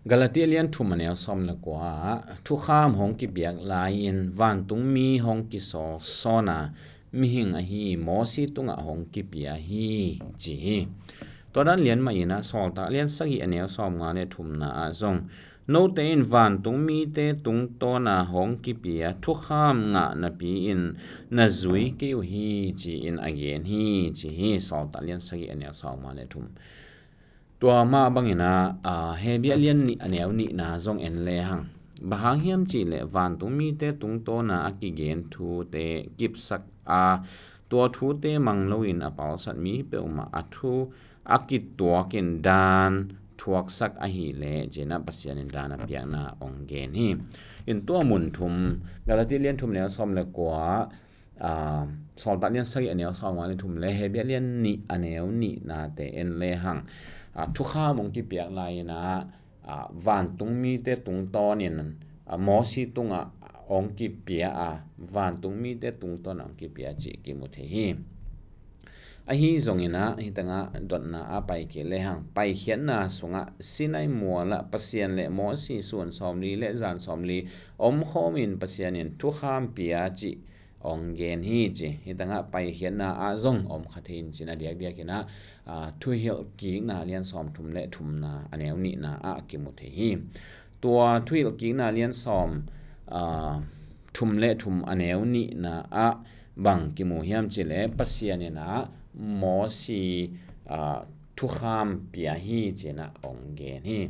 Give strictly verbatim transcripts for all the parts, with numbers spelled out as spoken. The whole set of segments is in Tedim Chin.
Galati a lian thum a neu sawm le kua ah, thukham hong kipiak lai-in vantungmi hong kisawlsawn a, mihing ahi Mosi tungah hong kipia hi, ci hi. Tua dan lian mah in ah, Sawltak a lian sagih a neu sawmnga le thumna ah zong, note in vantungmite tungtawn a hong kipia thukham ngah napi-in na zui kei uh hi, ci-in a gen hi, ci hi. Sawltak a lian sagih a neu sawmnga le thum. Tua mah bangin ah, aa, Hebrew a lian nih a neu nihna zong en lehang, bang hang hiam cih leh vantungmite tungtawn a a kigen thute kipsak a, tua thute mang loin a palsat mi peuhmah a thu a kituakin dan thuaksak ahih leh, ci-in ah Pasian in dan a piakna hong gen hi. In tua mun thum, Galati lian thum neu sawm le kua, aa, Sawltak lian sagih a neu sawmnga le thum le Hebrew lian nih a neu nihnate en lehang, aa, thukham hong kipiak lai-in ah, aa, vantungmite tungtawnin, aa, Mosi tungah hong kipia a, vantungmite tungtawn hong kipia cih kimu thei hi. Ahi zongin ah, hih tengah dotna a pai kik lehang, Paikhiatna sungah Sinai mualah Pasian le Mosi sun sawmli le zan sawmli omkhawmin Pasian in thukham pia cih hong gen hi, ci. Hih tengah Paikhiatna ah zong om kha thei in, ci-in a diakdiakin ah, aa, Thuhilhkikna lian sawmthum le thumna a neu nihna ah kimu thei hi. Tua Thuhilhkikna lian sawm, aa, thum le thum a neu nihna ah bang kimu hiam cih leh, Pasian in ah Mosi, aa, thukham pia hi, ci-in ah hong gen hi.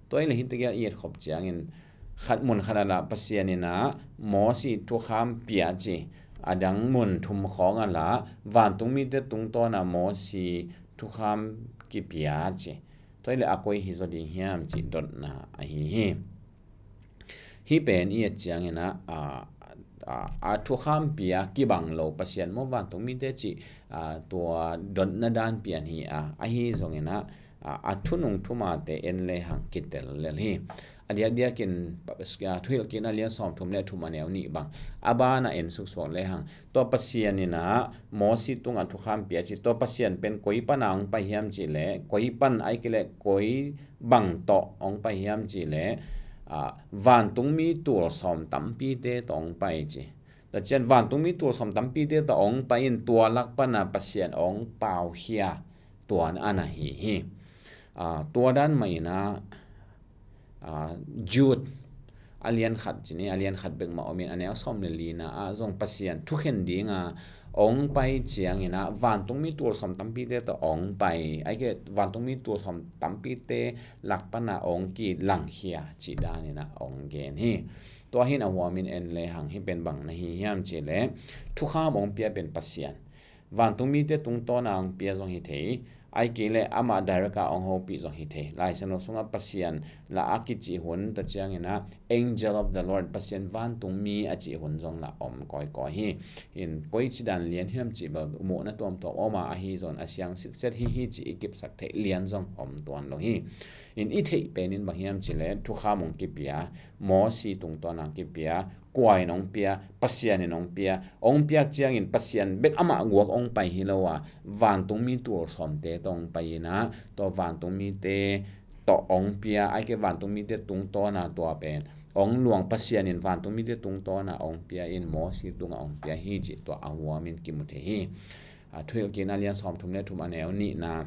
Tua hi leh hih tegel i etkhop ciangin, khat mun khat ah lah Pasian in ah Mosi thukham pia ci, a dang mun thum khawng ah lah vantungmite tungtawn a Mosi thukham kipia ci. Tua hi leh a koi hi zaw ding hiam cih dotna ahi hi. Hih pen i et ciangin ah, a, a, a thukham pia kibang lo Pasian maw vantungmite cih, a, tua dotna dan pian hi a, ahi zongin ah, a, a thunung thumate en lehang kitel lel hi. A diakdiakin, a, Thuhilhkikna lian sawmthum le thum a neu nih bang, a banah en suksuak lehang, tua Pasian in ah Mosi tungah thukham pia ci, tua Pasian pen koi pan a hong pai hiam cih leh, koi pan ahih kei leh koi bang tawh hong pai hiam cih leh, aa, vantungmi tul sawm tampite tawh hong pai ci. Tua ciang vantungmi tul sawm tampite tawh hong pai in, tua lak pan a Pasian hong paukhia, tua na hi hi. Aa, tua dan mah in ah, aa, Jude a lian khat ci ni, a lian khat bek mah om in, a neu sawm le lina ah zong Pasian thukhen ding a hong pai ciangin ah, vantungmi tul sawm tampite tawh hong pai, ahih kei leh vantungmi tul sawm tampite lak pan a hong kilangkhia cih danin ah hong gen hi. Tua hi in a huamin en lehang, hih pen bang na hi hiam cih leh, thukham hong pia pen Pasian, vantungmite tungtawn a hong pia zong hi thei, ahih kei leh amah direct a hong hopih zong hi thei. Lai Siangtho sungah Pasian lah a kicih hun, tua ciangin ah angel of the Lord, Pasian vantungmi a cih hun zong lah om kawikawi hi. In koici dan lian hiam cih bel muhna tuamtuam om a, ahi zongin a siang sitset hi hi cih i kipsak theih lian zong om tuan lo hi. In i theih pen in bang hiam cih leh, thukham hong kipia, Mosi tungtawn a hong kipia, kua in hong pia, Pasian in hong pia. Hong piak ciangin Pasian bek amah guak hong pai hi lo a, vantungmi tul sawmte tawh hong pai in ah, tua vantungmite tawh hong pia, ahih kei leh vantungmite tungtawn a tua pen hong luang, Pasian in vantungmite tungtawn a hong pia in, Mosi tungah hong pia hi cih tua a huamin kimu thei hi. A, Thuhilhkikna lian sawmthum le thum a neu nihna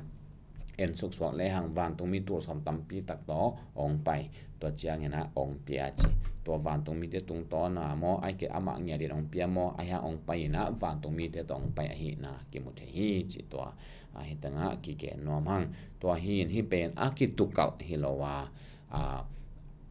en suksuak lehang, vantungmi tul sawm tampi tak tawh hong pai, tua ciangin ah hong pia ci. Tua vantungmite tungtawn a maw, ahih kei leh amah ngiat in hong pia maw, ahih hang hong pai in ah vantungmite tawh hong pai ahihna kimu thei hi cih tua, a, hih tengah kigen nuam hang. Tua hi in, hih pen a kitukalh hi lo a, a,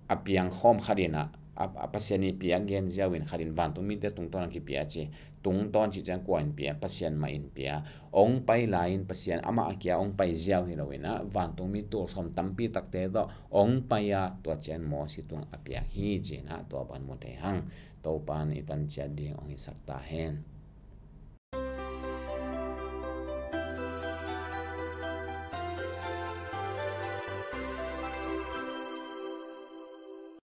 a piangkhawm khat in ah, a, a Pasian i piak gen ziau in khat in vantungmite tungtawn a kipia ci. Tungtawn cih ciang kua in pia? Pasian mah in pia. Hong pai lai in Pasian amah a kia hong pai ziau hi lo in ah, vantungmi tul sawm tampi takte tawh hong pai a, tua ciang Mosi tungah a piak hi ci-in ah tua bang mu thei hang. Topa'n i tan ciat ding hong hisak ta hen.